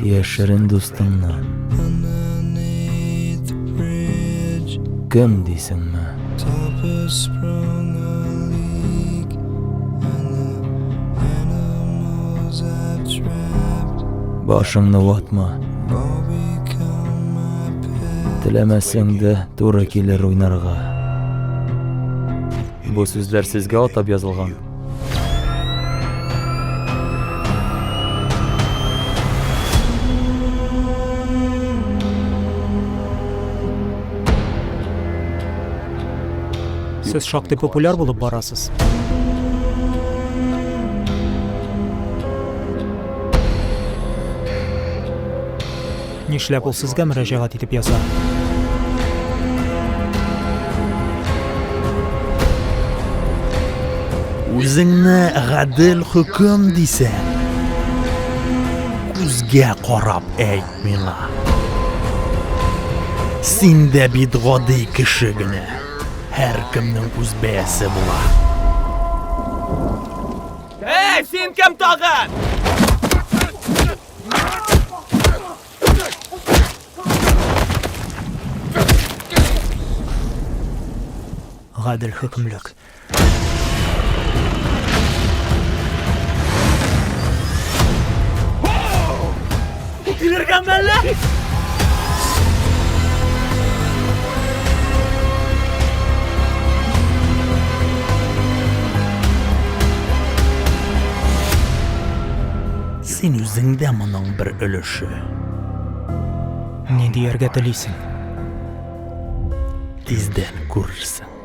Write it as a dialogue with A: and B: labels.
A: Яшерен дустыңны. Кем дисеңме? Башыңны ватма. Теләмәсәң дә туры килер уйнарга. Бу сүзләр сезгә атап язылган.
B: Сез шактый популяр булып барасыз. Нишләп ул сезгә мөрәҗәгать итеп яза?
C: Үзеңне гадел хөкем дисәң, күзгә карап әйт миңа. Син дә бит гади кеше генә. Һәркемнең үз бәясе була.
D: Эй, син кем тагын?
B: Гадел хөкемлек.
D: Килергән мәллә?
C: Син үзең дә моның бер өлеше.
B: Ни дияргә телисең?
C: Тиздән күрерсең.